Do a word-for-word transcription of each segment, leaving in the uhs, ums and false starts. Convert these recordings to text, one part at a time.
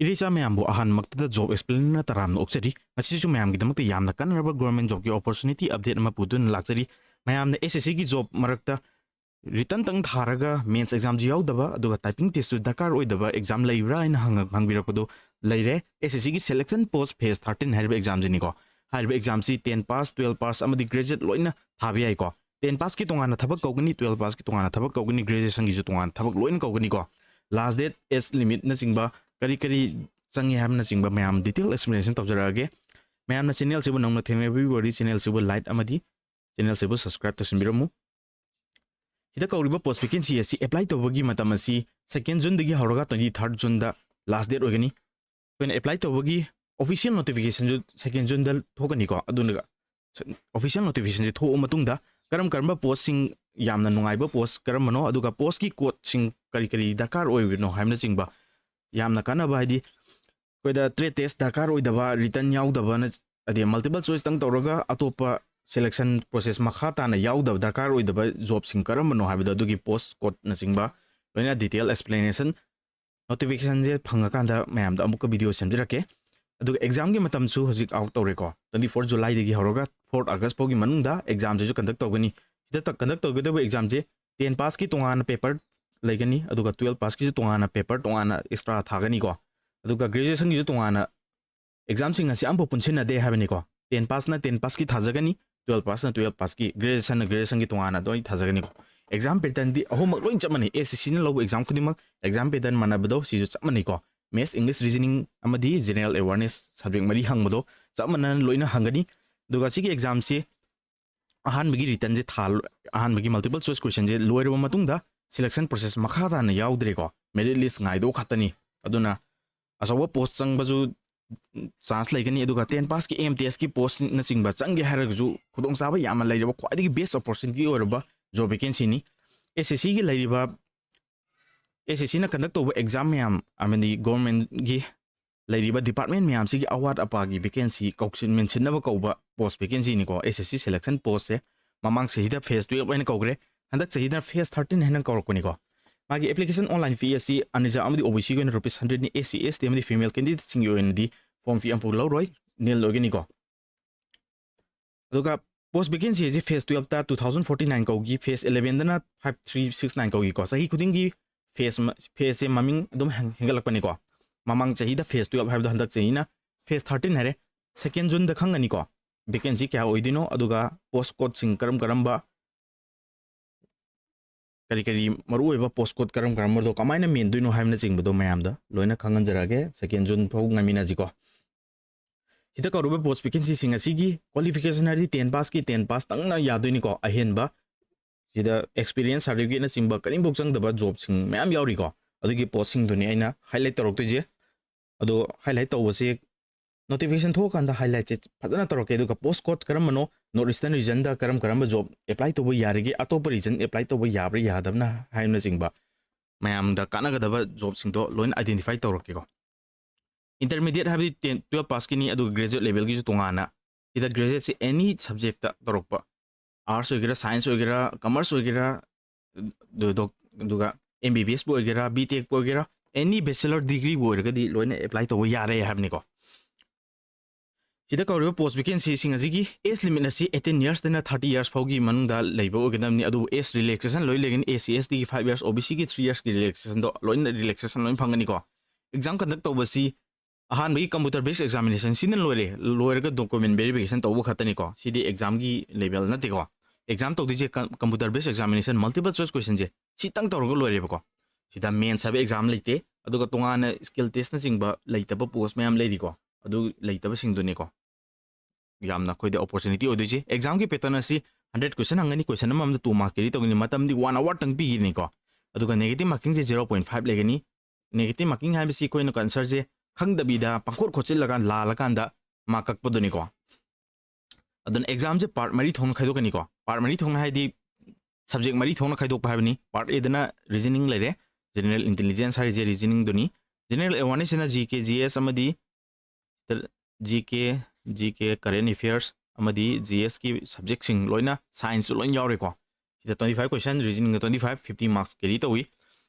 ꯏꯔꯩꯆꯥ ꯃꯌꯥꯝꯕꯨ ꯑꯍꯥꯟꯕꯃꯛꯇꯗ job explainer ꯅ ꯇꯔꯥꯝꯅ ꯑꯣꯛꯆꯔꯤ꯫ ꯉꯁꯤꯁꯨ ꯃꯌꯥꯝꯒꯤꯗꯃꯛꯇ ꯌꯥꯝꯅ ꯀꯥꯟꯅꯔꯕ government job ꯀꯤ opportunity update ꯑꯃ ꯄꯨꯗꯨꯅ ꯂꯥꯛꯆꯔꯤ꯫ ꯃꯌꯥꯝꯅ S S C ꯒꯤ job ꯃꯔꯛꯇ written ꯇꯪ ꯊꯥꯔꯒ mains exam ꯁꯨ ꯌꯥꯎꯗꯕ, ꯑꯗꯨꯒ typing test ꯁꯨ ꯗꯔꯀꯥꯔ ꯑꯣꯏꯗꯕ exam ꯂꯩꯕ꯭ꯔꯥ ꯍꯥꯏꯅ ꯍꯪꯉ-, ꯍꯪꯕꯤꯔꯛꯄꯗꯣ ꯂꯩꯔꯦ꯫ S S C ꯒꯤ selection post phase thirteen ꯍꯥꯏꯔꯤꯕ exam ꯁꯤꯅꯤꯀꯣ꯫ ꯍꯥꯏꯔꯤꯕ exam ꯁꯤ ten pass, twelve pass ꯑꯃꯗꯤ graduate ꯂꯣꯏꯅ ꯊꯥꯕ ꯌꯥꯏꯀꯣ꯫ Ten pass ꯀꯤ ꯇꯣꯉꯥꯟꯅ ꯊꯕꯛ ꯀꯧꯒꯅꯤ, twelve pass ꯀꯤ ꯇꯣꯉꯥꯟꯅ ꯊꯕꯛ ꯀꯧꯒꯅꯤ, graduation ꯒꯤꯁꯨ ꯇꯣꯉꯥꯟꯅ ꯊꯕꯛ ꯂꯣꯏꯅ ꯀꯧꯒꯅꯤꯀꯣ꯫ Last date, age limit ꯅꯆꯤꯡꯕ ꯀꯔꯤ ꯀꯔꯤ ꯆꯪꯉꯤ ꯍꯥꯏꯕꯅꯆꯤꯡꯕ ꯃꯌꯥꯝ detail explanation ꯇꯧꯖꯔꯛꯑꯒꯦ꯫ ꯃꯌꯥꯝꯅ channel ꯁꯤꯕꯨ ꯅꯧꯅ ꯊꯦꯡꯅꯕꯤꯕ ꯑꯣꯏꯔꯗꯤ channel ꯁꯤꯕꯨ like ꯑꯃꯗꯤ channel ꯁꯤꯕꯨ subscribe ꯇꯧꯁꯤꯟꯕꯤꯔꯝꯃꯨ꯫ ꯁꯤꯗ ꯀꯧꯔꯤꯕ post vacancy ꯑꯁꯤ apply ꯇꯧꯕꯒꯤ ꯃꯇꯝ ꯑꯁꯤ second June ꯗꯒꯤ ꯍꯧꯔꯒ twenty third June ꯗ last date ꯑꯣꯏꯒꯅꯤ꯫ ꯑꯩꯈꯣꯏꯅ apply ꯇꯧꯕꯒꯤ official notification ꯁꯨ second June ꯗ ꯊꯣꯛꯀꯅꯤꯀꯣ꯫ ꯑꯗꯨꯅ official notification ꯁꯤ ꯊꯣꯛꯑ ꯃꯇꯨꯡꯗ ꯀꯔꯝ ꯀꯔꯝꯕ post ꯁꯤꯡ, ꯌꯥꯝꯅ ꯅꯨꯡꯉꯥꯏꯕ post ꯀꯔꯝꯕꯅꯣ, ꯑꯗꯨꯒ post ꯀꯤ code ꯁꯤꯡ ꯀꯔꯤ ꯀꯔꯤ ꯗꯔꯀꯥꯔ ꯑꯣꯏꯕꯅꯣ ꯍꯥꯏꯕꯅꯆꯤꯡꯕ ꯌꯥꯝꯅ ꯀꯥꯟꯅꯕ, ꯍꯥꯏꯗꯤ ꯑꯩꯈꯣꯏꯗ trade test ꯗꯔꯀꯥꯔ ꯑꯣꯏꯗꯕ, written ꯌꯥꯎꯗꯕꯅ, ꯑꯗꯩ multiple choice ꯇꯪ ꯇꯧꯔꯒ ꯑꯇꯣꯞꯄ selection process ꯃꯈꯥ ꯇꯥꯅ ꯌꯥꯎꯗꯕ, ꯗꯔꯀꯥꯔ ꯑꯣꯏꯗꯕ job ꯁꯤꯡ ꯀꯔꯝꯕꯅꯣ ꯍꯥꯏꯕꯗꯣ, ꯑꯗꯨꯒꯤ post code ꯅꯆꯤꯡꯕ ꯂꯣꯏꯅ detail explanation notification ꯁꯦ ꯐꯪꯉꯀꯥꯟꯗ ꯃꯌꯥꯝꯗ ꯑꯃꯨꯛꯀ video ꯁꯦꯝꯖꯔꯛꯀꯦ꯫ ꯑꯗꯨꯒ exam ꯒꯤ ꯃꯇꯝꯁꯨ ꯍꯧꯖꯤꯛ out ꯇꯧꯔꯦꯀꯣ, twenty four July ꯗꯒꯤ ꯍꯧꯔꯒ fourth August ꯐꯥꯎꯒꯤ ꯃꯅꯨꯡꯗ exam ꯁꯤꯁꯨ conduct ꯇꯧꯒꯅꯤ꯫ ꯁꯤꯗ ꯇ-, conduct ꯇꯧꯒꯗꯧꯕ exam ꯁꯦ ten pass ꯀꯤ ꯇꯣꯉꯥꯟꯅ paper ꯂꯩꯒꯅꯤ, ꯑꯗꯨꯒ twelve pass ꯀꯤꯁꯨ ꯇꯣꯉꯥꯟꯅ paper ꯇꯣꯉꯥꯟꯅ extra ꯊꯥꯒꯅꯤꯀꯣ꯫ ꯑꯗꯨꯒ graduation ꯒꯤꯁꯨ ꯇꯣꯉꯥꯟꯅ exam ꯁꯤꯡ ꯑꯁꯤ ꯑꯃꯐꯥꯎ ꯄꯨꯟꯁꯤꯟꯅꯗꯦ ꯍꯥꯏꯕꯅꯤꯀꯣ꯫ Ten pass ꯅ ten pass ꯀꯤ ꯊꯥꯖꯒꯅꯤ, twelve pass ꯅ twelve pass ꯀꯤ, graduation ꯅ graduation ꯒꯤ ꯇꯣꯉꯥꯟꯅ ꯂꯣꯏ ꯊꯥꯖꯒꯅꯤꯀꯣ꯫ Exam pattern ꯗꯤ ꯑꯍꯨꯝꯃꯛ ꯂꯣꯏ ꯆꯞ ꯃꯥꯟꯅꯩ꯫ S S C ꯅ ꯂꯧꯕ exam ꯈꯨꯗꯤꯡꯃꯛ exam pattern ꯃꯥꯟꯅꯕꯗꯣ ꯁꯤꯁꯨ ꯆꯞ ꯃꯥꯟꯅꯩꯀꯣ꯫ Maths, English, Reasoning ꯑꯃꯗꯤ General Awareness subject ꯃꯔꯤ ꯍꯪꯕꯗꯣ ꯆꯞ ꯃꯥꯟꯅꯅ ꯂꯣꯏꯅ ꯍꯪꯒꯅꯤ꯫ ꯑꯗꯨꯒ ꯁꯤꯒꯤ exam ꯁꯤ ꯑꯍꯥꯟꯕꯒꯤ written ꯁꯦ ꯊꯥ-, ꯑꯍꯥꯟꯕꯒꯤ multiple choice question ꯁꯦ ꯂꯣꯏꯔꯕ ꯃꯇꯨꯡꯗ selection process ꯃꯈꯥ ꯇꯥꯅ ꯌꯥꯎꯗ꯭ꯔꯦꯀꯣ, merit list ꯉꯥꯏꯗꯧ ꯈꯛꯇꯅꯤ꯫ ꯑꯗꯨꯅ ꯑꯆꯧꯕ post ꯆꯪꯕꯁꯨ chance ꯂꯩꯒꯅꯤ꯫ ꯑꯗꯨꯒ ten pass ꯀꯤ M T S ꯀꯤ post ꯅꯆꯤꯡꯕ ꯆꯪꯒꯦ ꯍꯥꯏꯔꯒꯁꯨ ꯈꯨꯗꯣꯡꯆꯥꯕ ꯌꯥꯝꯅ ꯂꯩꯔꯕ, ꯈ꯭ꯋꯥꯏꯗꯒꯤ best opportunity ꯑꯣꯏꯔꯕ job vacancy ꯅꯤ꯫ S S C ꯒꯤ ꯂꯩꯔꯤꯕ, S S C ꯅ conduct ꯇꯧꯕ exam ꯃꯌꯥꯝ ꯑꯃꯗꯤ government ꯒꯤ ꯂꯩꯔꯤꯕ department ꯃꯌꯥꯝꯁꯤꯒꯤ ꯑꯋꯥꯠ ꯑꯄꯥꯒꯤ vacancy ꯀꯧꯁꯤꯟ-, ꯃꯦꯟꯁꯤꯟꯅꯕ ꯀꯧꯕ post vacancy ꯅꯤꯀꯣ꯫ S S C selection post ꯁꯦ ꯃꯃꯥꯡ ꯆꯍꯤꯗ phase twelve ꯍꯥꯏꯅ ꯀꯧꯈ꯭ꯔꯦ, ꯍꯟꯗꯛ ꯆꯍꯤꯗ phase thirteen ꯍꯥꯏꯅ ꯀꯧꯔꯛꯄꯅꯤꯀꯣ꯫ ꯃꯥꯒꯤ application online fee ꯑꯁꯤ unreserved ꯑꯃꯗꯤ OBC ꯒꯤ ꯑꯣꯏꯅ rupees hundred ꯅꯤ, SC, ST ꯑꯃꯗꯤ female candidate ꯁꯤꯡꯒꯤ ꯑꯣꯏꯅꯗꯤ form fee ꯑꯃꯐꯥꯎ ꯂꯧꯔꯣꯏ, nil ꯑꯣꯏꯒꯅꯤꯀꯣ꯫ ꯑꯗꯨꯒ post vacancy ꯑꯁꯤ phase twelve ꯇ two thousand forty nine ꯀꯧꯈꯤ, phase eleven ꯗꯅ five three six nine ꯀꯧꯈꯤꯀꯣ꯫ ꯆꯍꯤ ꯈꯨꯗꯤꯡꯒꯤ phase ꯃ-, phase ꯁꯦ ꯃꯃꯤꯡ ꯑꯗꯨꯝ ꯍꯦꯟ-, ꯍꯦꯟꯒꯠꯂꯛꯄꯅꯤꯀꯣ꯫ ꯃꯃꯥꯡ ꯆꯍꯤꯗ phase twelve ꯍꯥꯏꯕꯗꯣ ꯍꯟꯗꯛ ꯆꯍꯤꯅ phase thirteen ꯍꯥꯏꯔꯦ꯫ Second June ꯗ ꯈꯪꯒꯅꯤꯀꯣ vacancy ꯀꯌꯥ ꯑꯣꯏꯗꯣꯏꯅꯣ, ꯑꯗꯨꯒ post code ꯁꯤꯡ ꯀꯔꯝ ꯀꯔꯝꯕ, ꯀꯔꯤ ꯀꯔꯤ ꯃꯔꯨꯑꯣꯏꯕ post code ꯀꯔꯝ ꯀꯔꯝꯕꯗꯣ ꯀꯃꯥꯏꯅ ꯃꯦꯟꯗꯣꯏꯅꯣ ꯍꯥꯏꯕꯅꯆꯤꯡꯕꯗꯣ ꯃꯌꯥꯝꯗ ꯂꯣꯏꯅ ꯈꯪꯍꯟꯖꯔꯛꯑꯒꯦ꯫ Second June ꯐꯥꯎ ꯉꯥꯏꯃꯤꯟꯅꯁꯤꯀꯣ꯫ ꯁꯤꯗ ꯀꯧꯔꯤꯕ post vacancy ꯁꯤꯡ ꯑꯁꯤꯒꯤ qualification ꯍꯥꯏꯔꯗꯤ ten pass ꯀꯤ ten pass ꯇꯪꯅ ꯌꯥꯗꯣꯏꯅꯤꯀꯣ꯫ ꯑꯍꯦꯟꯕ ꯁꯤꯗ experience certificate ꯅꯆꯤꯡꯕ ꯀꯔꯤꯝꯐꯥꯎ ꯆꯪꯗꯕ job ꯁꯤꯡ ꯃꯌꯥꯝ ꯌꯥꯎꯔꯤꯀꯣ꯫ ꯑꯗꯨꯒꯤ post ꯁꯤꯡꯗꯨꯅꯤ ꯑꯩꯅ highlight ꯇꯧꯔꯛꯇꯣꯏꯁꯦ꯫ ꯑꯗꯣ highlight ꯇꯧꯕꯁꯦ notification ꯊꯣꯛꯑꯀꯥꯟꯗ highlight ꯁꯦ ꯐꯖꯅ ꯇꯧꯔꯛꯀꯦ꯫ ꯑꯗꯨꯒ post code ꯀꯔꯝꯕꯅꯣ, North Eastern region ꯗ ꯀꯔꯝ ꯀꯔꯝꯕ job apply ꯇꯧꯕ ꯌꯥꯔꯤꯒꯦ, ꯑꯇꯣꯞꯄ region apply ꯇꯧꯕ ꯌꯥꯕ꯭ꯔꯥ ꯌꯥꯗꯕꯅ ꯍꯥꯏꯕꯅꯆꯤꯡꯕ ꯃꯌꯥꯝꯗ ꯀꯥꯟꯅꯒꯗꯕ job ꯁꯤꯡꯗꯣ ꯂꯣꯏꯅ identify ꯇꯧꯔꯛꯀꯦꯀꯣ꯫ Intermediate ꯍꯥꯏꯕꯗꯤ ten, twelve pass ꯀꯤꯅꯤ, ꯑꯗꯨꯒ graduate level ꯒꯤꯁꯨ ꯇꯣꯉꯥꯟꯅ꯫ ꯁꯤꯗ graduate ꯁꯤ any subject ꯇ ꯇꯧꯔꯛꯄ, arts ꯑꯣꯏꯒꯦꯔꯥ, science ꯑꯣꯏꯒꯦꯔꯥ, commerce ꯑꯣꯏꯒꯦꯔꯥ, ꯑꯗꯨ-, ꯗꯣꯛ-, ꯑꯗꯨꯒ MBBS ꯄꯨ ꯑꯣꯏꯒꯦꯔꯥ, B Tech ꯄꯨ ꯑꯣꯏꯒꯦꯔꯥ, any bachelor degree ꯕꯨ ꯑꯣꯏꯔꯒꯗꯤ ꯂꯣꯏꯅ apply ꯇꯧꯕ ꯌꯥꯔꯦ ꯍꯥꯏꯕꯅꯤꯀꯣ꯫ ꯁꯤꯗ ꯀꯧꯔꯤꯕ post vacancy ꯁꯤꯡ ꯑꯁꯤꯒꯤ age limit ꯑꯁꯤ eighteen years ꯇꯩꯅ thirty years ꯐꯥꯎꯒꯤ ꯃꯅꯨꯡꯗ ꯂꯩꯕ ꯑꯣꯏꯒꯗꯕꯅꯤ꯫ ꯑꯗꯨꯕꯨ age relaxation ꯂꯣꯏ ꯂꯩꯒꯅꯤ꯫ SC, ST ꯒꯤ five years, OBC ꯒꯤ three years ꯀꯤ relaxation ꯗꯣ ꯂꯣꯏꯅ relaxation ꯂꯣꯏꯅ ꯐꯪꯒꯅꯤꯀꯣ꯫ Exam conduct ꯇꯧꯕꯁꯤ ꯑꯍꯥꯟꯕꯒꯤ computer based examination ꯁꯤꯅ ꯂꯣꯏꯔꯦ꯫ ꯂꯣꯏꯔꯒ document verification ꯇꯧꯕ ꯈꯛꯇꯅꯤꯀꯣ꯫ ꯁꯤꯗꯤ exam ꯒꯤ level ꯅꯠꯇꯦꯀꯣ꯫ Exam ꯇꯧꯗꯣꯏꯁꯦ com-, computer based examination, multiple choice question ꯁꯦ ꯁꯤꯇꯪ ꯇꯧꯔꯒ ꯂꯣꯏꯔꯦꯕꯀꯣ꯫ ꯁꯤꯗ mains ꯍꯥꯏꯕ exam ꯂꯩꯇꯦ, ꯑꯗꯨꯒ ꯇꯣꯉꯥꯟꯅ skill test ꯅꯆꯤꯡꯕ ꯂꯩꯇꯕ post ꯃꯌꯥꯝ ꯂꯩꯔꯤꯀꯣ꯫ ꯑꯗꯨ ꯂꯩꯇꯕꯁꯤꯡꯗꯨꯅꯤꯀꯣ ꯌꯥꯝꯅ ꯑꯩꯈꯣꯏꯗ opportunity ꯑꯣꯏꯗꯣꯏꯁꯦ꯫ Exam ꯒꯤ pattern ꯑꯁꯤ hundred question ꯍꯪꯒꯅꯤ, question ꯑꯃꯃꯝꯗ two mark carry ꯇꯧꯒꯅꯤ, ꯃꯇꯝꯗꯤ one hour ꯇꯪ ꯄꯤꯒꯅꯤꯀꯣ꯫ ꯑꯗꯨꯒ negative marking ꯁꯦ zero point five ꯂꯩꯒꯅꯤ꯫ Negative marking ꯍꯥꯏꯕꯁꯤ ꯑꯩꯈꯣꯏꯅ answer ꯁꯦ ꯈꯪꯗꯕꯤꯗ ꯄꯪꯈꯣꯠ ꯈꯣꯠꯆꯤꯜꯂꯒ ꯂꯥꯜꯂꯀꯥꯟꯗ mark ꯀꯛꯄꯗꯨꯅꯤꯀꯣ꯫ ꯑꯗꯨꯅ exam ꯁꯦ part ꯃꯔꯤ ꯊꯣꯛꯅ ꯈꯥꯏꯗꯣꯛꯀꯅꯤꯀꯣ꯫ Part ꯃꯔꯤ ꯊꯣꯛꯅ ꯍꯥꯏꯗꯤ subject ꯃꯔꯤ ꯊꯣꯛꯅ ꯈꯥꯏꯗꯣꯛꯄ ꯍꯥꯏꯕꯅꯤ꯫ Part A ꯗꯅ reasoning ꯂꯩꯔꯦ, general intelligence ꯍꯥꯏꯔꯤꯁꯦ reasoning ꯗꯨꯅꯤ꯫ General awareness ꯁꯤꯅ GK, GS ꯑꯃꯗꯤ GK, GK, current affairs ꯑꯃꯗꯤ GS ꯀꯤ subject ꯁꯤꯡ ꯂꯣꯏꯅ, science ꯁꯨ ꯂꯣꯏꯅ ꯌꯥꯎꯔꯦꯀꯣ꯫ ꯁꯤꯗ twenty five question, reasoning ꯗ twenty five, fifty marks carry ꯇꯧꯏ꯫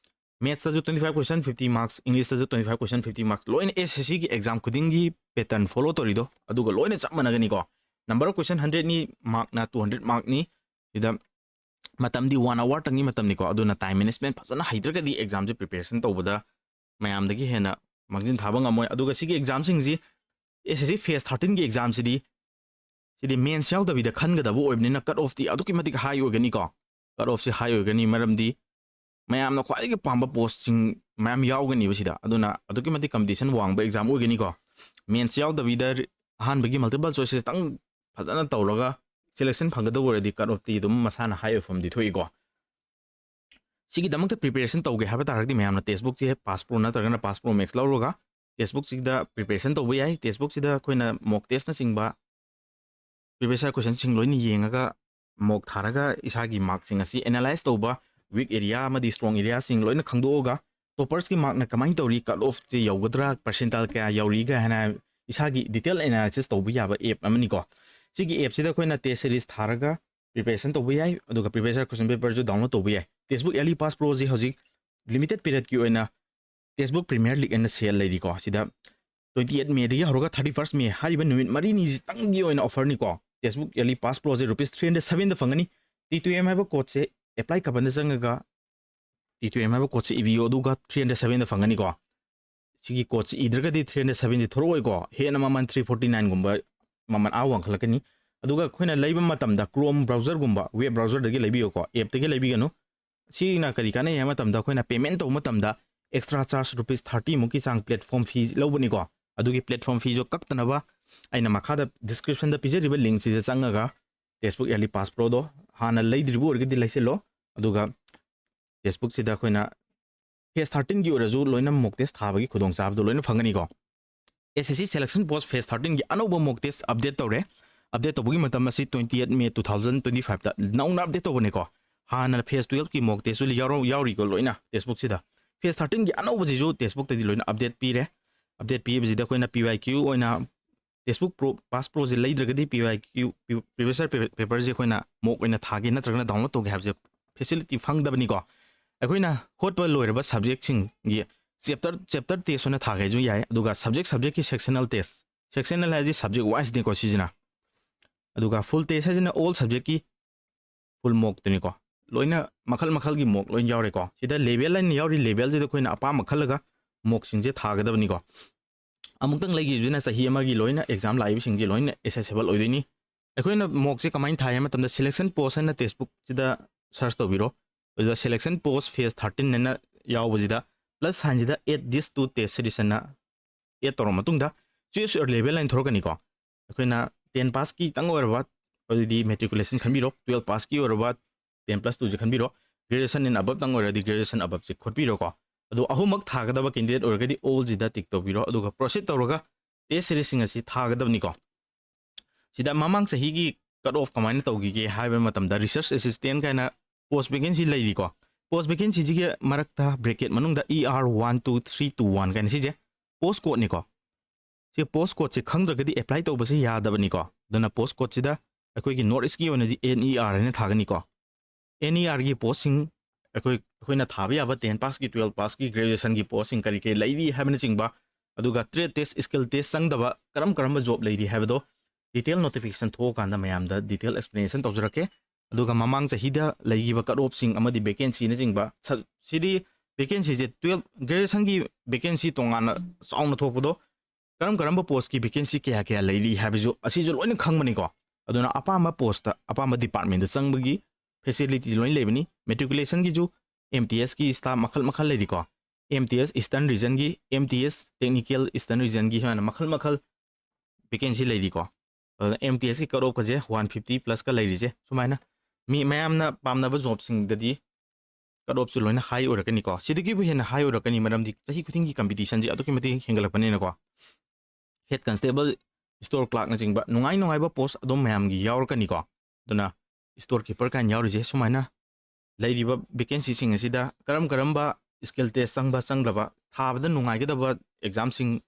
Mathsꯇꯁꯨ twenty five question fifty marks, Englishꯇꯁꯨ twenty five question fifty marks, ꯂꯣꯏꯅ S S C ꯒꯤ exam ꯈꯨꯗꯤꯡꯒꯤ pattern follow ꯇꯧꯔꯤꯗꯣ ꯑꯗꯨꯒ ꯂꯣꯏꯅ ꯆꯞ ꯃꯥꯟꯅꯒꯅꯤꯀꯣ꯫ Number of question hundredꯅꯤ, markꯅ two hundred markꯅꯤ꯫ ꯁꯤꯗ ꯃꯇꯝꯗꯤ one hour ꯇꯪꯒꯤ ꯃꯇꯝꯅꯤꯀꯣ꯫ ꯑꯗꯨꯅ time management ꯐꯖꯅ ꯍꯩꯇ꯭ꯔꯒꯗꯤ examꯁꯦ preparation ꯇꯧꯕꯗ ꯃꯌꯥꯝꯗꯒꯤ ꯍꯦꯟꯅ ꯃꯥꯡꯖꯤꯟ ꯊꯥꯕ ꯉꯝꯃꯣꯏ꯫ ꯑꯗꯨꯒ ꯁꯤꯒꯤ examꯁꯤꯡꯁꯤ, S S C phase thirteenꯒꯤ examꯁꯤꯗꯤ, ꯁꯤꯗꯤ mains ꯌꯥꯎꯗꯕꯤꯗ ꯈꯟꯒꯗꯕ ꯑꯣꯏꯕꯅꯤꯅ cut offꯇꯤ ꯑꯗꯨꯛꯀꯤ ꯃꯇꯤꯛ high ꯑꯣꯏꯒꯅꯤꯀꯣ꯫ Cut offꯁꯤ high ꯑꯣꯏꯒꯅꯤ, ꯃꯔꯝꯗꯤ ꯃꯌꯥꯝꯅ ꯈ꯭ꯋꯥꯏꯗꯒꯤ ꯄꯥꯝꯕ postꯁꯤꯡ ꯃꯌꯥꯝ ꯌꯥꯎꯒꯅꯤꯕ ꯁꯤꯗ꯫ ꯑꯗꯨꯅ ꯑꯗꯨꯛꯀꯤ ꯃꯇꯤꯛ competition ꯋꯥꯡꯕ exam ꯑꯣꯏꯒꯅꯤꯀꯣ꯫ Mains ꯌꯥꯎꯗꯕꯤꯗ ꯑꯍꯥꯟꯕꯒꯤ multiple choiceꯇꯪ ꯐꯖꯅ ꯇꯧꯔꯒ selection ꯐꯪꯒꯗꯕ ꯑꯣꯏꯔꯗꯤ cut offꯇꯤ ꯑꯗꯨꯝ ꯃꯁꯥꯅ high ꯑꯣꯏꯐꯝꯗꯤ ꯊꯣꯛꯏꯀꯣ꯫ ꯁꯤꯒꯤꯗꯃꯛꯇ preparation ꯇꯧꯒꯦ ꯍꯥꯏꯕ ꯇꯥꯔꯒꯗꯤ ꯃꯌꯥꯝꯅ textbookꯁꯦ Pass Pro ꯅꯠꯇ꯭ꯔꯒꯅ Pass Pro Max ꯂꯧꯔꯒ textbookꯁꯤꯗ preparation ꯇꯧꯕ ꯌꯥꯏ꯫ Textbookꯁꯤꯗ ꯑꯩꯈꯣꯏꯅ mock testꯅꯆꯤꯡꯕ previous year questionꯁꯤꯡ ꯂꯣꯏꯅ ꯌꯦꯡꯉꯒ mock ꯊꯥꯔꯒ ꯏꯁꯥꯒꯤ markꯁꯤꯡ ꯑꯁꯤ analyze ꯇꯧꯕ, weak area ꯑꯃꯗꯤ strong areaꯁꯤꯡ ꯂꯣꯏꯅ ꯈꯪꯗꯣꯛꯑꯒ toppersꯀꯤ markꯅ ꯀꯃꯥꯏꯅ ꯇꯧꯔꯤ, cut offꯁꯦ ꯌꯧꯒꯗ꯭ꯔꯥ, percentile ꯀꯌꯥ ꯌꯧꯔꯤꯒ ꯍꯥꯏꯅ ꯏꯁꯥꯒꯤ detail analysis ꯇꯧꯕ ꯌꯥꯕ app ꯑꯃꯅꯤꯀꯣ꯫ ꯁꯤꯒꯤ appꯁꯤꯗ ꯑꯩꯈꯣꯏꯅ test series ꯊꯥꯔꯒ preparation ꯇꯧꯕ ꯌꯥꯏ, ꯑꯗꯨꯒ previous year question paperꯁꯨ download ꯇꯧꯕ ꯌꯥꯏ꯫ Textbook Yearly Pass Proꯁꯤ ꯍꯧꯖꯤꯛ limited periodꯀꯤ ꯑꯣꯏꯅ Textbook Premier League ꯑꯅ sale ꯂꯩꯔꯤꯀꯣ꯫ ꯁꯤꯗ twenty eight Mayꯗꯒꯤ ꯍꯧꯔꯒ thirty first May ꯍꯥꯏꯔꯤꯕ ꯅꯨꯃꯤꯠ ꯃꯔꯤꯅꯤꯁꯤꯇꯪꯒꯤ ꯑꯣꯏꯅ offerꯅꯤꯀꯣ꯫ Textbook Yearly Pass Proꯁꯦ rupees three hundred sevenꯗ ꯐꯪꯒꯅꯤ꯫ T two M ꯍꯥꯏꯕ codeꯁꯦ apply ꯀꯕꯟꯗ ꯆꯪꯉꯒ T two M ꯍꯥꯏꯕ codeꯁꯦ ꯏꯕꯤꯌꯣ, ꯑꯗꯨꯒ three hundred sevenꯗ ꯐꯪꯒꯅꯤꯀꯣ꯫ ꯁꯤꯒꯤ codeꯁꯦ ꯏꯗ꯭ꯔꯒꯗꯤ three hundred sevenꯁꯦ ꯊꯣꯔꯛꯑꯣꯏꯀꯣ꯫ ꯍꯦꯟꯅ ꯃꯃꯜ three forty nineꯒꯨꯝꯕ ꯃꯃꯜ ꯑꯥ ꯋꯥꯡꯈꯠꯂꯛꯀꯅꯤ꯫ ꯑꯗꯨꯒ ꯑꯩꯈꯣꯏꯅ ꯂꯩꯕ ꯃꯇꯝꯗ Chrome browserꯒꯨꯝꯕ web browserꯗꯒꯤ ꯂꯩꯕꯤꯌꯨꯀꯣ, appꯇꯒꯤ ꯂꯩꯕꯤꯒꯅꯨ꯫ ꯁꯤꯅ ꯀꯔꯤ ꯀꯥꯟꯅꯩ ꯍꯥꯏꯕ ꯃꯇꯝꯗ ꯑꯩꯈꯣꯏꯅ payment ꯇꯧꯕ ꯃꯇꯝꯗ extra charge rupees thirty ꯃꯨꯛꯀꯤ ꯆꯥꯡ platform fee ꯂꯧꯕꯅꯤꯀꯣ꯫ ꯑꯗꯨꯒꯤ platform feeꯁꯨ ꯀꯛꯇꯅꯕ ꯑꯩꯅ ꯃꯈꯥꯗ descriptionꯗ ꯄꯤꯖꯔꯤꯕ linkꯁꯤꯗ ꯆꯪꯉꯒ Textbook Yearly Pass Proꯗꯣ ꯍꯥꯟꯅ ꯂꯩꯗ꯭ꯔꯤꯕ ꯑꯣꯏꯔꯒꯗꯤ ꯂꯩꯁꯤꯜꯂꯣ꯫ ꯑꯗꯨꯒ Textbookꯁꯤꯗ ꯑꯩꯈꯣꯏꯅ phase thirteenꯒꯤ ꯑꯣꯏꯔꯁꯨ ꯂꯣꯏꯅ mock test ꯊꯥꯕꯒꯤ ꯈꯨꯗꯣꯡꯆꯥꯕꯗꯣ ꯂꯣꯏꯅ ꯐꯪꯒꯅꯤꯀꯣ꯫ S S C selection post phase thirteenꯒꯤ ꯑꯅꯧꯕ mock test update ꯇꯧꯔꯦ꯫ Update ꯇꯧꯕꯒꯤ ꯃꯇꯝ ꯑꯁꯤ twenty eight May two thousand twenty fiveꯇ ꯅꯧꯅ update ꯇꯧꯕꯅꯤꯀꯣ꯫ ꯍꯥꯟꯅ phase twelveꯀꯤ mock testꯁꯨ ꯌꯥꯎꯔ-, ꯌꯥꯎꯔꯤꯀꯣ ꯂꯣꯏꯅ textbookꯁꯤꯗ꯫ Phase thirteenꯒꯤ ꯑꯅꯧꯕꯁꯤꯁꯨ textbookꯇꯗꯤ ꯂꯣꯏꯅ update ꯄꯤꯔꯦ꯫ Update ꯄꯤꯕꯁꯤꯗ ꯑꯩꯈꯣꯏꯅ P Y Q ꯑꯣꯏꯅ textbook pro, Pass Proꯁꯦ ꯂꯩꯗ꯭ꯔꯒꯗꯤ P Y Q, previous year paperꯁꯦ ꯑꯩꯈꯣꯏꯅ mock ꯑꯣꯏꯅ ꯊꯥꯒꯦ ꯅꯠꯇ꯭ꯔꯒꯅ download ꯇꯧꯒꯦ ꯍꯥꯏꯕꯁꯦ facility ꯐꯪꯗꯕꯅꯤꯀꯣ꯫ ꯑꯩꯈꯣꯏꯅ ꯍꯣꯠꯄ ꯂꯣꯏꯔꯕ ꯁꯕꯖꯦꯛꯁꯤꯡꯒꯤ ꯆꯦꯞꯇꯔ ꯆꯦꯞꯇꯔ ꯇꯦꯁ ꯑꯣꯏꯅ ꯊꯥꯒꯦꯁꯨ ꯌꯥꯏ꯫ ꯑꯗꯨꯒ ꯁꯕꯖꯦꯛ ꯁꯕꯖꯦꯛꯀꯤ ꯁꯦꯛꯁꯅꯦꯜ ꯇꯦꯁ, ꯁꯦꯛꯁꯅꯦꯜ ꯍꯥꯏꯔꯗꯤ ꯁꯕꯖꯦꯛ ꯋꯥꯏꯁꯅꯤꯀꯣ ꯁꯤꯁꯤꯅ꯫ ꯑꯗꯨꯒ ꯐꯨꯜ ꯇꯦꯁ ꯍꯥꯏꯁꯤꯅ ꯑꯣꯜ ꯁꯕꯖꯦꯛꯀꯤ ꯐꯨꯜ ꯃꯣꯛꯇꯨꯅꯤꯀꯣ꯫ ꯂꯣꯏꯅ ꯃꯈꯜ ꯃꯈꯜꯒꯤ ꯃꯣꯛ ꯂꯣꯏꯅ ꯌꯥꯎꯔꯦꯀꯣ꯫ ꯁꯤꯗ ꯂꯦꯕꯦꯜ ꯍꯥꯏꯅ ꯌꯥꯎꯔꯤ, ꯂꯦꯕꯦꯜꯁꯤꯗ ꯑꯩꯈꯣꯏꯅ ꯑꯄꯥꯝꯕ ꯈꯜꯂꯒ ꯃꯣꯛꯁꯤꯡꯁꯦ ꯊꯥꯒꯗꯕꯅꯤꯀꯣ꯫ ꯑꯃꯨꯛꯇꯪ ꯂꯩꯈꯤꯕꯁꯤꯅ ꯆꯍꯤ ꯑꯃꯒꯤ ꯂꯣꯏꯅ ꯑꯦꯛꯖꯥꯝ ꯂꯥꯛꯏꯕꯁꯤꯡꯁꯦ ꯂꯣꯏꯅ ꯑꯦꯁꯦꯁꯦꯕꯜ ꯑꯣꯏꯗꯣꯏꯅꯤ꯫ ꯑꯩꯈꯣꯏꯅ ꯃꯣꯛꯁꯦ ꯀꯃꯥꯏꯅ ꯊꯥꯏ ꯍꯥꯏꯕ ꯃꯇꯝꯗ, ꯁꯦꯂꯦꯛꯁꯟ ꯄꯣꯁ ꯍꯥꯏꯅ ꯇꯦꯛꯁꯕꯨꯛꯁꯤꯗ ꯁꯔꯆ ꯇꯧꯕꯤꯔꯣ꯫ ꯑꯗꯨꯗ ꯁꯦꯂꯦꯛꯁꯟ ꯄꯣꯁ ꯐꯦꯁ ꯊꯥꯔꯇꯤꯟ ꯍꯥꯏꯅ ꯌꯥꯎꯕꯁꯤꯗ plus ꯁꯥꯏꯟꯁꯤꯗ add this to test series ꯍꯥꯏꯅ ꯑꯦꯗ ꯇꯧꯔꯕ ꯃꯇꯨꯡꯗ, ꯆꯨꯁ ꯌꯣꯔ ꯂꯦꯕꯦꯜ ꯍꯥꯏꯅ ꯊꯣꯔꯛꯀꯅꯤꯀꯣ꯫ ꯑꯩꯈꯣꯏꯅ ꯇꯦꯟ ꯄꯥꯁꯀꯤꯇꯪ ꯑꯣꯏꯔꯕ, ꯑꯗꯨꯗꯤ ꯃꯦꯇ꯭ꯔꯤꯀꯨꯂꯦꯁꯟ ꯈꯟꯕꯤꯔꯣ, ꯇꯨꯌꯦꯜꯞ ꯄꯥꯁꯀꯤ ꯑꯣꯏꯔꯕ ꯇꯦꯟ ꯄ꯭ꯂꯁ ꯇꯨꯁꯦ ꯈꯟꯕꯤꯔꯣ, ꯒ꯭ꯔꯦꯖꯨꯑꯦꯁꯟ ꯑꯦꯟ ꯑꯕꯞꯇꯪ ꯑꯣꯏꯔꯗꯤ ꯒ꯭ꯔꯦꯖꯨꯑꯦꯁꯟ ꯑꯕꯞꯁꯦ ꯈꯣꯠꯄꯤꯔꯣꯀꯣ꯫ ꯑꯗꯣ ꯑꯍꯨꯝꯃꯛ ꯊꯥꯒꯗꯕ ꯀꯦꯟꯗꯤꯗꯦꯠ ꯑꯣꯏꯔꯒꯗꯤ ꯑꯣꯜꯁꯤꯗ ꯇꯤꯛ ꯇꯧꯕꯤꯔꯣ, ꯑꯗꯨꯒ ꯄ꯭ꯔꯣꯁꯤꯠ ꯇꯧꯔꯒ ꯇꯦꯁ ꯁꯦꯔꯤꯁꯁꯤꯡ ꯑꯁꯤ ꯊꯥꯒꯗꯕꯅꯤꯀꯣ꯫ ꯁꯤꯗ ꯃꯃꯥꯡ ꯆꯍꯤꯒꯤ ꯀꯠ ꯑꯣꯐ ꯀꯃꯥꯏꯅ ꯇꯧꯈꯤꯒꯦ ꯍꯥꯏꯕ ꯃꯇꯝꯗ, ꯔꯤꯁꯔꯆ ꯑꯦꯁꯤꯁꯇꯦꯟ ꯀꯥꯏꯅ ꯄꯣꯁ ꯚꯦꯀꯦꯟꯁꯤ ꯂꯩꯔꯤꯀꯣ꯫ ꯄꯣꯁ ꯚꯦꯀꯦꯟꯁꯤꯁꯤꯒꯤ ꯃꯔꯛꯇ ꯕ꯭ꯔꯦꯀꯦꯠ ꯃꯅꯨꯡꯗ E R one two three two one ꯀꯥꯏꯅ ꯁꯤꯁꯦ ꯄꯣꯁ ꯀꯣꯗꯅꯤꯀꯣ꯫ ꯁꯤ ꯄꯣꯁ ꯀꯣꯗꯁꯦ ꯈꯪꯗ꯭ꯔꯒꯗꯤ ꯑꯦꯄ꯭ꯂꯥꯏ ꯇꯧꯕꯁꯦ ꯌꯥꯗꯕꯅꯤꯀꯣ꯫ ꯑꯗꯨꯅ ꯄꯣꯁ ꯀꯣꯗꯁꯤꯗ ꯑꯩꯈꯣꯏꯒꯤ ꯅꯣꯔꯠ ꯏꯁꯀꯤ ꯑꯣꯏꯅꯗꯤ N E R ꯍꯥꯏꯅ ꯊꯥꯒꯅꯤꯀꯣ꯫ N E R ꯒꯤ ꯄꯣꯁꯁꯤꯡ, ꯑꯩꯈꯣꯏ ꯑꯩꯈꯣꯏꯅ ꯊꯥꯕ ꯌꯥꯕ ꯇꯦꯟ ꯄꯥꯁꯀꯤ, ꯇꯨꯌꯦꯜꯞ ꯄꯥꯁꯀꯤ, ꯒ꯭ꯔꯦꯖꯨꯑꯦꯁꯟꯒꯤ ꯄꯣꯁꯁꯤꯡ ꯀꯔꯤ ꯀꯔꯤ ꯂꯩꯔꯤ ꯍꯥꯏꯕꯅꯆꯤꯡꯕ, ꯑꯗꯨꯒ ꯇ꯭ꯔꯦꯗ ꯇꯦꯁ, ꯁ꯭ꯀꯤꯜ ꯇꯦꯁ ꯆꯪꯗꯕ ꯀꯔꯝ ꯀꯔꯝꯕ ꯖꯣꯕ ꯂꯩꯔꯤ ꯍꯥꯏꯕꯗꯣ ꯗꯤꯇꯦꯜ ꯅꯣꯇꯤꯐꯤꯀꯦꯁꯟ ꯊꯣꯛꯑꯀꯥꯟꯗ ꯃꯌꯥꯝꯗ ꯗꯤꯇꯦꯜ ꯑꯦꯛꯁꯄ꯭ꯂꯦꯅꯦꯁꯟ ꯇꯧꯖꯔꯛꯀꯦ꯫ ꯑꯗꯨꯒ ꯃꯃꯥꯡ ꯆꯍꯤꯗ ꯂꯩꯈꯤꯕ ꯀꯠ ꯑꯣꯐꯁꯤꯡ ꯑꯃꯗꯤ ꯚꯦꯀꯦꯟꯁꯤꯅꯆꯤꯡꯕ ꯁ-, ꯁꯤꯗꯤ ꯚꯦꯀꯦꯟꯁꯤꯁꯦ ꯇꯨꯌꯦꯜꯞ, ꯒ꯭ꯔꯦꯖꯨꯑꯦꯁꯟꯒꯤ ꯚꯦꯀꯦꯟꯁꯤ ꯇꯣꯉꯥꯟꯅ ꯆꯥꯎꯅ ꯊꯣꯛꯄꯗꯣ, ꯀꯔꯝ ꯀꯔꯝꯕ ꯄꯣꯁꯀꯤ ꯚꯦꯀꯦꯟꯁꯤ ꯀꯌꯥ ꯀꯌꯥ ꯂꯩꯔꯤ ꯍꯥꯏꯕꯁꯨ ꯑꯁꯤꯁꯨ ꯂꯣꯏꯅ ꯈꯪꯕꯅꯤꯀꯣ꯫ ꯑꯗꯨꯅ ꯑꯄꯥꯝꯕ ꯄꯣꯁꯇ ꯑꯄꯥꯝꯕ ꯗꯤꯄꯥꯔꯠꯃꯦꯟꯗ ꯆꯪꯕꯒꯤ ꯐꯦꯁꯤꯂꯤꯇꯤ ꯂꯣꯏꯅ ꯂꯩꯕꯅꯤ꯫ ꯃꯦꯇ꯭ꯔꯤꯀꯨꯂꯦꯁꯟꯒꯤꯁꯨ M T S ꯀꯤ ꯁ꯭ꯇꯥꯐ ꯃꯈꯜ ꯃꯈꯜ ꯂꯩꯔꯤꯀꯣ꯫ M T S Eastern Regionꯒꯤ, M T S Technical Eastern Regionꯒꯤ ꯁꯨꯃꯥꯏꯅ ꯃꯈꯜ ꯃꯈꯜ ꯚꯦꯀꯦꯟꯁꯤ ꯂꯩꯔꯤꯀꯣ꯫ ꯑꯗꯨꯅ M T S ꯀꯤ ꯀꯠ ꯑꯣꯐꯀꯁꯦ ꯋꯥꯟ ꯐꯤꯐꯇꯤ ꯄ꯭ꯂꯁꯀ ꯂꯩꯔꯤꯁꯦ, ꯁꯨꯃꯥꯏꯅ ꯃꯤ ꯃꯌꯥꯝꯅ ꯄꯥꯝꯅꯕ ꯖꯣꯕꯁꯤꯡꯗꯗꯤ ꯀꯠ ꯑꯣꯐꯁꯨ ꯂꯣꯏꯅ ꯍꯥꯏ ꯑꯣꯏꯔꯛꯀꯅꯤꯀꯣ꯫ ꯁꯤꯗꯒꯤꯕꯨ ꯍꯦꯟꯅ ꯍꯥꯏ ꯑꯣꯏꯔꯛꯀꯅꯤ, ꯃꯔꯝꯗꯤ ꯆꯍꯤ ꯈꯨꯗꯤꯡꯒꯤ ꯀꯝꯄꯤꯇꯤꯁꯟꯁꯦ ꯑꯗꯨꯛꯀꯤ ꯃꯇꯤꯛ ꯍꯦꯟꯒꯠꯂꯛꯄꯅꯤꯅꯀꯣ꯫ ꯍꯦꯗ ꯀꯟꯁꯇꯦꯕꯜ, ꯁ꯭ꯇꯣꯔ ꯀ꯭ꯂꯥꯔꯛꯅꯆꯤꯡꯕ ꯅꯨꯡꯉꯥꯏ ꯅꯨꯡꯉꯥꯏꯕ ꯄꯣꯁ ꯑꯗꯨꯝ ꯃꯌꯥꯝꯒꯤ ꯌꯥꯎꯔꯛꯀꯅꯤꯀꯣ꯫ ꯑꯗꯨꯅ ꯁ꯭ꯇꯣꯔ ꯀꯤꯄꯔ ꯀꯥꯏꯅ ꯌꯥꯎꯔꯤꯁꯦ, ꯁꯨꯃꯥꯏꯅ ꯂꯩꯔꯤꯕ ꯚꯦꯀꯦꯟꯁꯤꯁꯤꯡ ꯑꯁꯤꯗ ꯀꯔꯝ ꯀꯔꯝꯕ ꯁ꯭ꯀꯤꯜ ꯇꯦꯁ ꯆꯪꯕ ꯆꯪꯗꯕ, ꯊꯥꯕꯗ ꯅꯨꯡꯉꯥꯏꯒꯗꯕ ꯑꯦꯛꯖꯥꯝꯁꯤꯡ,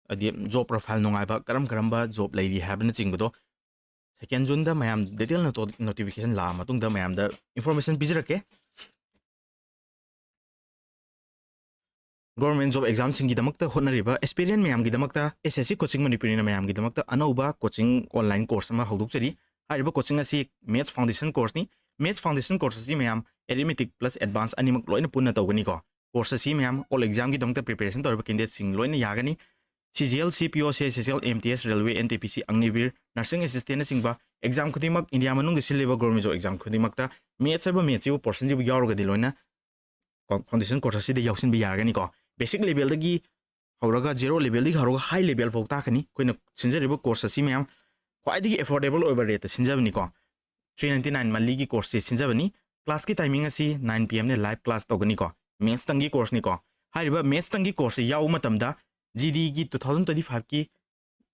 ꯍꯥꯏꯗꯤ ꯖꯣꯕ ꯄ꯭ꯔꯣꯐꯥꯏꯜ ꯅꯨꯡꯉꯥꯏꯕ ꯀꯔꯝ ꯀꯔꯝꯕ ꯖꯣꯕ ꯂꯩꯔꯤ ꯍꯥꯏꯕꯅꯆꯤꯡꯕꯗꯣ ꯁꯦꯀꯦꯟ ꯖꯨꯟꯗ ꯃꯌꯥꯝ ꯗꯤꯇꯦꯜ ꯅꯣꯇꯤꯐꯤꯀꯦꯁꯟ ꯂꯥꯛꯑ ꯃꯇꯨꯡꯗ ꯃꯌꯥꯝꯗ ꯏꯟꯐꯣꯔꯃꯦꯁꯟ ꯄꯤꯖꯔꯛꯀꯦ꯫ Government job examꯁꯤꯡꯒꯤꯗꯃꯛꯇ ꯍꯣꯠꯅꯔꯤꯕ aspirant ꯃꯌꯥꯝꯒꯤꯗꯃꯛꯇ S S C Coaching ꯃꯅꯤꯄꯨꯔꯤꯅ ꯃꯌꯥꯝꯒꯤꯗꯃꯛꯇ ꯑꯅꯧꯕ coaching online course ꯑꯃ ꯍꯧꯗꯣꯛꯆꯔꯤ꯫ ꯍꯥꯏꯔꯤꯕ coaching ꯑꯁꯤ Maths Foundation courseꯅꯤ꯫ Maths Foundation course ꯑꯁꯤ ꯃꯌꯥꯝ Arithmetic plus Advance ꯑꯅꯤꯃꯛ ꯂꯣꯏꯅ ꯄꯨꯟꯅ ꯇꯧꯒꯅꯤꯀꯣ꯫ Course ꯑꯁꯤ ꯃꯌꯥꯝ all examꯒꯤꯗꯃꯛꯇ preparationꯇꯧꯔꯤꯕ candidateꯁꯤꯡ ꯂꯣꯏꯅ ꯌꯥꯒꯅꯤ꯫ C G L, C P O, C H S L, M T S, Railway, N T P C, Agniveer, Nursing Assistantꯅꯆꯤꯡꯕ exam ꯈꯨꯗꯤꯡꯃꯛ, India ꯃꯅꯨꯡꯗ ꯁꯤꯜꯂꯤꯕ government job exam ꯈꯨꯗꯤꯡꯃꯛꯇ Maths ꯍꯥꯏꯕ mathsꯁꯤꯕꯨ portionꯁꯤꯕꯨ ꯌꯥꯎꯔꯒꯗꯤ ꯂꯣꯏꯅ foundation course ꯑꯁꯤꯗ ꯌꯥꯎꯁꯤꯟꯕ ꯌꯥꯔꯒꯅꯤꯀꯣ꯫ Basic levelꯗꯒꯤ ꯍꯧꯔꯒ, zero levelꯗꯒꯤ ꯍꯧꯔꯒ high level ꯐꯥꯎ ꯇꯥꯛꯀꯅꯤ꯫ ꯑꯩꯈꯣꯏꯅ ꯁꯤꯟꯖꯔꯤꯕ course ꯑꯁꯤ ꯃꯌꯥꯝ ꯈ꯭ꯋꯥꯏꯗꯒꯤ affordable ꯑꯣꯏꯕ rateꯇ ꯁꯤꯟꯖꯕꯅꯤꯀꯣ꯫ Three ninety nine monthlyꯒꯤ courseꯁꯦ ꯁꯤꯟꯖꯕꯅꯤ꯫ Classꯀꯤ timing ꯑꯁꯤ nine P M ꯅ live class ꯇꯧꯒꯅꯤꯀꯣ꯫ Mathsꯇꯪꯒꯤ courseꯅꯤꯀꯣ꯫ ꯍꯥꯏꯔꯤꯕ Mathsꯇꯪꯒꯤ courseꯁꯦ ꯌꯥꯎꯕ ꯃꯇꯝꯗ G Dꯒꯤ two thousand twenty fiveꯀꯤ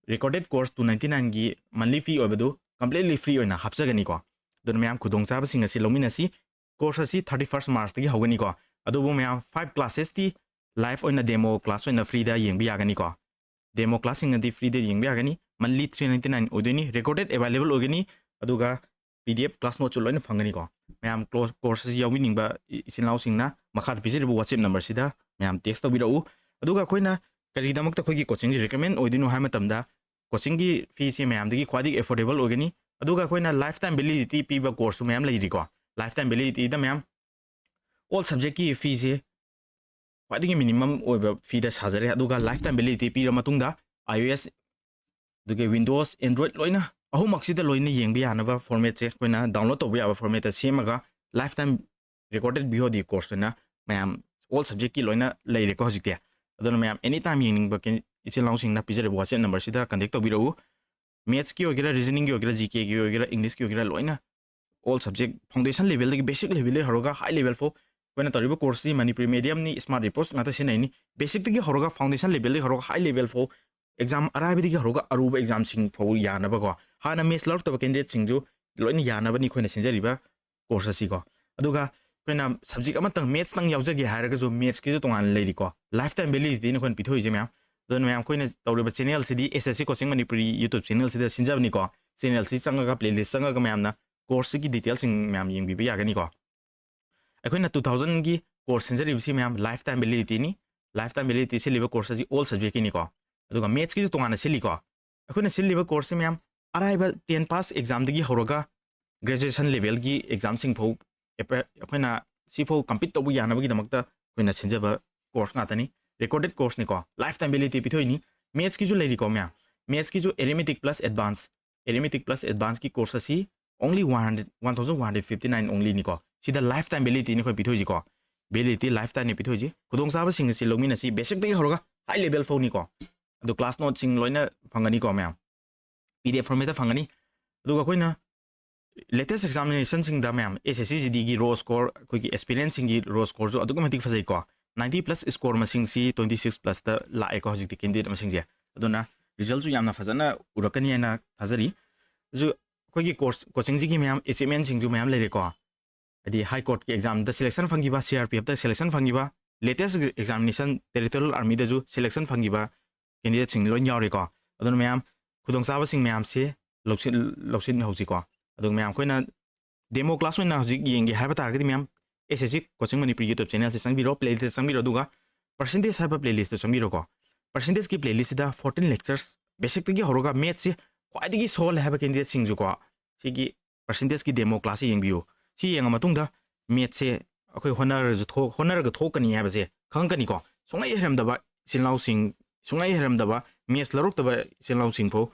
recorded course two ninety nineꯒꯤ monthly fee ꯑꯣꯏꯕꯗꯨ completely free ꯑꯣꯏꯅ ꯍꯥꯞꯆꯒꯅꯤꯀꯣ꯫ ꯑꯗꯨꯅ ꯃꯌꯥꯝ ꯈꯨꯗꯣꯡꯆꯥꯕꯁꯤꯡ ꯑꯁꯤ ꯂꯧꯃꯤꯟꯅꯁꯤ꯫ Course ꯑꯁꯤ thirty first Marchꯇꯒꯤ ꯍꯧꯒꯅꯤꯀꯣ꯫ ꯑꯗꯨꯕꯨ ꯃꯌꯥꯝ five classesꯇꯤ live ꯑꯣꯏꯅ demo class ꯑꯣꯏꯅ freeꯗ ꯌꯦꯡꯕ ꯌꯥꯒꯅꯤꯀꯣ꯫ Demo classꯁꯤꯡ ꯑꯗꯤ freeꯗ ꯌꯦꯡꯕ ꯌꯥꯒꯅꯤ꯫ Monthly three ninety nine ꯑꯣꯏꯗꯣꯏꯅꯤ꯫ Recorded available ꯑꯣꯏꯒꯅꯤ꯫ ꯑꯗꯨꯒ P D F class noteꯁꯨ ꯂꯣꯏꯅ ꯐꯪꯒꯅꯤꯀꯣ꯫ ꯃꯌꯥꯝ course ꯑꯁꯤ ꯌꯥꯎꯕꯤꯅꯤꯡꯕ ꯏꯆꯤꯜ ꯏꯅꯥꯎꯁꯤꯡꯅ ꯃꯈꯥꯗ ꯄꯤꯖꯔꯤꯕ WhatsApp numberꯁꯤꯗ ꯃꯌꯥꯝ text ꯇꯧꯕꯤꯔꯛꯎ꯫ ꯑꯗꯨꯒ ꯑꯩꯈꯣꯏꯅ ꯀꯔꯤꯒꯤꯗꯃꯛꯇ ꯑꯩꯈꯣꯏꯒꯤ coachingꯁꯤ recommend ꯑꯣꯏꯗꯣꯏꯅꯣ ꯍꯥꯏꯕ ꯃꯇꯝꯗ, coachingꯒꯤ feeꯁꯦ ꯃꯌꯥꯝꯗꯒꯤ ꯈ꯭ꯋꯥꯏꯗꯒꯤ affordable ꯑꯣꯏꯒꯅꯤ꯫ ꯑꯗꯨꯒ ꯑꯩꯈꯣꯏꯅ lifetime validity ꯄꯤꯕ courseꯁꯨ ꯃꯌꯥꯝ ꯂꯩꯔꯤꯀꯣ꯫ Lifetime validityꯗ ꯃꯌꯥꯝ all subjectꯀꯤ feeꯁꯦ ꯈ꯭ꯋꯥꯏꯗꯒꯤ minimum ꯑꯣꯏꯕ feeꯗ ꯁꯥꯖꯔꯦ꯫ ꯑꯗꯨꯒ lifetime validity ꯄꯤꯔ ꯃꯇꯨꯡꯗ I O S, ꯑꯗꯨꯒ Windows, Android ꯂꯣꯏꯅ ꯑꯍꯨꯝꯃꯛꯁꯤꯗ ꯂꯣꯏꯅ ꯌꯦꯡꯕ ꯌꯥꯅꯕ formatꯁꯦ ꯑꯩꯈꯣꯏꯅ download ꯇꯧꯕ ꯌꯥꯕ formatꯇ ꯁꯦꯝꯃꯒ lifetime recorded V O D course ꯑꯣꯏꯅ ꯃꯌꯥꯝ all subjectꯀꯤ ꯂꯣꯏꯅ ꯂꯩꯔꯦꯀꯣ ꯍꯧꯖꯤꯛꯇꯤ꯫ ꯑꯗꯨꯅ ꯃꯌꯥꯝ anytime ꯌꯦꯡꯅꯤꯡꯕ ꯀꯦꯟ-, ꯏꯆꯤꯜ ꯏꯅꯥꯎꯁꯤꯡꯅ ꯄꯤꯖꯔꯤꯕ WhatsApp numberꯁꯤꯗ contact ꯇꯧꯕꯤꯔꯛꯎ꯫ Mathsꯀꯤ ꯑꯣꯏꯒꯦꯔꯥ, reasoningꯒꯤ ꯑꯣꯏꯒꯦꯔꯥ, G Kꯒꯤ ꯑꯣꯏꯒꯦꯔꯥ, Englishꯀꯤ ꯑꯣꯏꯒꯦꯔꯥ, ꯂꯣꯏꯅ all subject, foundation levelꯗꯒꯤ, basic levelꯗꯒꯤ ꯍꯧꯔꯒ high level ꯐꯥꯎ ꯑꯩꯈꯣꯏꯅ ꯇꯧꯔꯤꯕ courseꯁꯤ Manipuri mediumꯅꯤ, smart approach ꯉꯥꯛꯇ ꯁꯤꯖꯤꯟꯅꯩꯅꯤ꯫ Basicꯇꯒꯤ ꯍꯧꯔꯒ, foundation levelꯗꯒꯤ ꯍꯧꯔꯒ high level ꯐꯥꯎ, exam ꯑꯔꯥꯏꯕꯗꯒꯤ ꯍꯧꯔꯒ ꯑꯔꯨꯕ examꯁꯤꯡ ꯐꯥꯎ ꯌꯥꯅꯕꯀꯣ, ꯍꯥꯟꯅ maths ꯂꯧꯔꯛꯇꯕ candidateꯁꯤꯡꯁꯨ ꯂꯣꯏꯅ ꯌꯥꯅꯕꯅꯤ ꯑꯩꯈꯣꯏꯅ ꯁꯤꯟꯖꯔꯤꯕ course ꯑꯁꯤꯀꯣ꯫ ꯑꯗꯨꯒ ꯑꯩꯈꯣꯏꯅ subject ꯑꯃꯇꯪ mathsꯇꯪ ꯌꯥꯎꯖꯒꯦ ꯍꯥꯏꯔꯒꯁꯨ mathsꯀꯤꯁꯨ ꯇꯣꯉꯥꯟꯅ ꯂꯩꯔꯤꯀꯣ, lifetime validityꯅ ꯑꯩꯈꯣꯏꯅ ꯄꯤꯊꯣꯛꯏꯁꯦ ꯃꯌꯥꯝ꯫ ꯑꯗꯨꯅ ꯃꯌꯥꯝ ꯑꯩꯈꯣꯏꯅ ꯇꯧꯔꯤꯕ channelꯁꯤꯗꯤ S S C Coaching Manipuri YouTube channelꯁꯤꯗ ꯁꯤꯟꯖꯕꯅꯤꯀꯣ꯫ Channelꯁꯤ ꯆꯪꯉꯒ, playlist ꯆꯪꯉꯒ ꯃꯌꯥꯝꯅ courseꯁꯤꯒꯤ detailꯁꯤꯡ ꯃꯌꯥꯝ ꯌꯦꯡꯕꯤꯕ ꯌꯥꯒꯅꯤꯀꯣ꯫ ꯑꯩꯈꯣꯏꯅ two thousandꯒꯤ course ꯁꯤꯟꯖꯔꯤꯕꯁꯤ ꯃꯌꯥꯝ lifetime validityꯅꯤ꯫ Lifetime validity ꯁꯤꯜꯂꯤꯕ course ꯑꯁꯤ all subjectꯀꯤꯅꯤꯀꯣ꯫ ꯑꯗꯨꯒ mathsꯀꯤꯁꯨ ꯇꯣꯉꯥꯟꯅ ꯁꯤꯜꯂꯤꯀꯣ꯫ ꯑꯩꯈꯣꯏꯅ ꯁꯤꯜꯂꯤꯕ courseꯁꯤ ꯃꯌꯥꯝ ꯑꯔꯥꯏꯕ ten pass examꯗꯒꯤ ꯍꯧꯔꯒ graduation levelꯒꯤ examꯁꯤꯡ ꯐꯥꯎ ꯑꯩꯈꯣꯏꯅ ꯁꯤꯐꯥꯎ compete ꯇꯧꯕ ꯌꯥꯅꯕꯒꯤꯗꯃꯛꯇ ꯑꯩꯈꯣꯏꯅ ꯁꯤꯟꯖꯕ course ꯉꯥꯛꯇꯅꯤ꯫ Recorded courseꯅꯤꯀꯣ꯫ Lifetime validity ꯄꯤꯊꯣꯛꯏꯅꯤ꯫ Mathsꯀꯤꯁꯨ ꯂꯩꯔꯤꯀꯣ ꯃꯌꯥꯝ꯫ Mathsꯀꯤꯁꯨ arithmetic plus advance, arithmetic plus advanceꯀꯤ course ꯑꯁꯤ only one hundred, one thousand one hundred fifty nine onlyꯅꯤꯀꯣ꯫ ꯁꯤꯗ lifetime validityꯅꯤ ꯑꯩꯈꯣꯏ ꯄꯤꯊꯣꯛꯏꯁꯤꯀꯣ꯫ Validity lifetimeꯅꯤ ꯄꯤꯊꯣꯛꯏꯁꯤ꯫ ꯈꯨꯗꯣꯡꯆꯥꯕꯁꯤꯡ ꯑꯁꯤ ꯂꯧꯃꯤꯟꯅꯁꯤ, basicꯇꯒꯤ ꯍꯧꯔꯒ high level ꯐꯥꯎꯅꯤꯀꯣ꯫ ꯑꯗꯨ class noteꯁꯤꯡ ꯂꯣꯏꯅ ꯐꯪꯒꯅꯤꯀꯣ ꯃꯌꯥꯝ, PDF formatꯇ ꯐꯪꯒꯅꯤ꯫ ꯑꯗꯨꯒ ꯑꯩꯈꯣꯏꯅ latest examinationꯁꯤꯡꯗ ꯃꯌꯥꯝ SSC GDꯒꯤ raw score, ꯑꯩꯈꯣꯏꯒꯤ aspirantꯁꯤꯡꯒꯤ raw scoreꯁꯨ ꯑꯗꯨꯛꯀꯤ ꯃꯇꯤꯛ ꯐꯖꯩꯀꯣ꯫ Ninety plus score ꯃꯁꯤꯡꯁꯤ twenty six plusꯇ ꯂꯥꯛꯑꯦꯀꯣ ꯍꯧꯖꯤꯛꯇꯤ candidate ꯃꯁꯤꯡꯁꯦ꯫ ꯑꯗꯨꯅ resultꯁꯨ ꯌꯥꯝꯅ ꯐꯖꯅ ꯎꯔꯛꯀꯅꯤ ꯍꯥꯏꯅ ꯊꯥꯖꯔꯤ꯫ ꯑꯗꯨ ꯑꯩꯈꯣꯏꯒꯤ course coachingꯁꯤꯒꯤ ꯃꯌꯥꯝ achievementꯁꯤꯡꯁꯨ ꯃꯌꯥꯝ ꯂꯩꯔꯦꯀꯣ꯫ ꯍꯥꯏꯗꯤ High Courtꯀꯤ examꯗ selection ꯐꯪꯈꯤꯕ, CRPFꯇ selection ꯐꯪꯈꯤꯕ, latest examination Territorial Armyꯗꯁꯨ selection ꯐꯪꯈꯤꯕ candidateꯁꯤꯡ ꯂꯣꯏ ꯌꯥꯎꯔꯦꯀꯣ꯫ ꯑꯗꯨꯅ ꯃꯌꯥꯝ ꯈꯨꯗꯣꯡꯆꯥꯕꯁꯤꯡ ꯃꯌꯥꯝꯁꯦ ꯂꯧꯁꯤꯟ-, ꯂꯧꯁꯤꯟꯍꯧꯁꯤꯀꯣ꯫ ꯑꯗꯨꯒ ꯃꯌꯥꯝ ꯑꯩꯈꯣꯏꯅ demo class ꯑꯣꯏꯅ ꯍꯧꯖꯤꯛ ꯌꯦꯡꯒꯦ ꯍꯥꯏꯕ ꯇꯥꯔꯒꯗꯤ ꯃꯌꯥꯝ SSC Coaching Manipur YouTube channelꯁꯦ ꯆꯪꯕꯤꯔꯣ, playlistꯇ ꯆꯪꯕꯤꯔꯣ, ꯑꯗꯨꯒ percentage ꯍꯥꯏꯕ playlistꯇ ꯆꯪꯕꯤꯔꯣꯀꯣ꯫ Percentageꯀꯤ playlistꯁꯤꯗ fourteen lectures basicꯇꯒꯤ ꯍꯧꯔꯒ mathsꯁꯦ ꯈ꯭ꯋꯥꯏꯗꯒꯤ ꯁꯣꯜꯂꯦ ꯍꯥꯏꯕ candidateꯁꯤꯡꯁꯨꯀꯣ, ꯁꯤꯒꯤ percentageꯀꯤ demo classꯁꯦ ꯌꯦꯡꯕꯤꯌꯨ꯫ ꯁꯤ ꯌꯦꯡꯉ ꯃꯇꯨꯡꯗ mathsꯁꯦ ꯑꯩꯈꯣꯏ ꯍꯣꯠꯅꯔꯁꯨ ꯊꯣꯛ-, ꯍꯣꯠꯅꯔꯒ ꯊꯣꯛꯀꯅꯤ ꯍꯥꯏꯕꯁꯦ ꯈꯪꯉꯛꯀꯅꯤꯀꯣ꯫ ꯁꯨꯡꯍꯩ ꯍꯩꯔꯝꯗꯕ ꯏꯆꯤꯜ ꯏꯅꯥꯎꯁꯤꯡ, ꯁꯨꯡꯍꯩ ꯍꯩꯔꯝꯗꯕ maths ꯂꯧꯔꯛꯇꯕ ꯏꯆꯤꯜ ꯏꯅꯥꯎꯁꯤꯡ ꯐꯥꯎ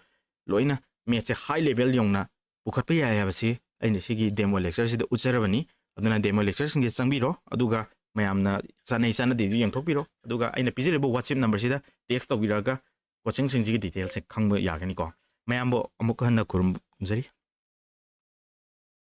ꯂꯣꯏꯅ mathsꯁꯦ high level ꯌꯧꯅ ꯄꯨꯈꯠꯄ ꯌꯥꯏ ꯍꯥꯏꯕꯁꯤ ꯑꯩꯅ ꯁꯤꯒꯤ demo lectureꯁꯤꯗ ꯎꯠꯆꯔꯕꯅꯤ꯫ ꯑꯗꯨꯅ demo lectureꯁꯤꯡꯁꯦ ꯆꯪꯕꯤꯔꯣ, ꯑꯗꯨꯒ ꯃꯌꯥꯝꯅ ꯆꯥꯅꯩ ꯆꯥꯅꯗꯦꯗꯨ ꯌꯦꯡꯊꯣꯛꯄꯤꯔꯣ, ꯑꯗꯨꯒ ꯑꯩꯅ ꯄꯤꯖꯔꯤꯕ WhatsApp numberꯁꯤꯗ text ꯇꯧꯕꯤꯔꯛꯑꯒ coachingꯁꯤꯡꯁꯤꯒꯤ detailsꯁꯦ ꯈꯪꯕ ꯌꯥꯒꯅꯤꯀꯣ꯫ ꯃꯌꯥꯝꯕꯨ ꯑꯃꯨꯛ ꯍꯟꯅ ꯈꯨꯔꯨꯝꯖꯔꯤ꯫